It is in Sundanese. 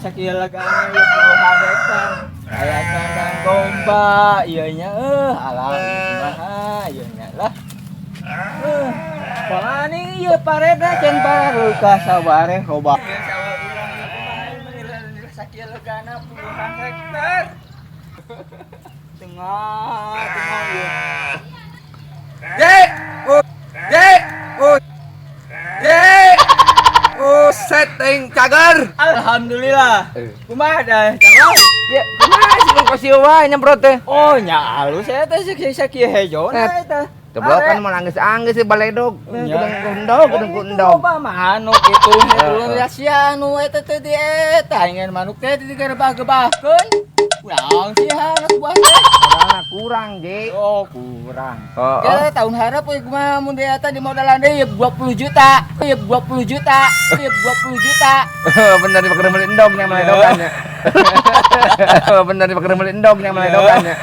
Sakieu legana ieu puluhan hektar. Aya kandang domba, ieu nya alah ieu kumaha ieu nya lah. Paling ieu paredna can bareuka sabareh loba. Ieu sawah urang ieu kumaha ieu meuni sakieu legana puluhan hektar. Tengah, tengah ieu. J U J U J U setting cager. Alhamdulillah. Kumaha dah, cakap? Ya, kumaha sih nu kasih wae nyemprot teh? Oh, nya alus eta sih sakieu hejona eta. Coba kan mau anggeus-anggeus sih baledog. Nya. Gedeng endog, gedeng endog. Loba manuk itu dulu ya sia anu eta teh di eta ingin manuk teh di gebah-gebahkeun. Kurang sih anak buah teh. Modalna kurang, Ji. Oh, kurang. Oh, Ya, tahun harap we kumaha mun di eta di modalan deui 20 juta. Ya 20 juta. Ya 20 juta. Bener dipakai beli endog nya meledogan ya. Bener dipakai beli endog nya meledogan ya.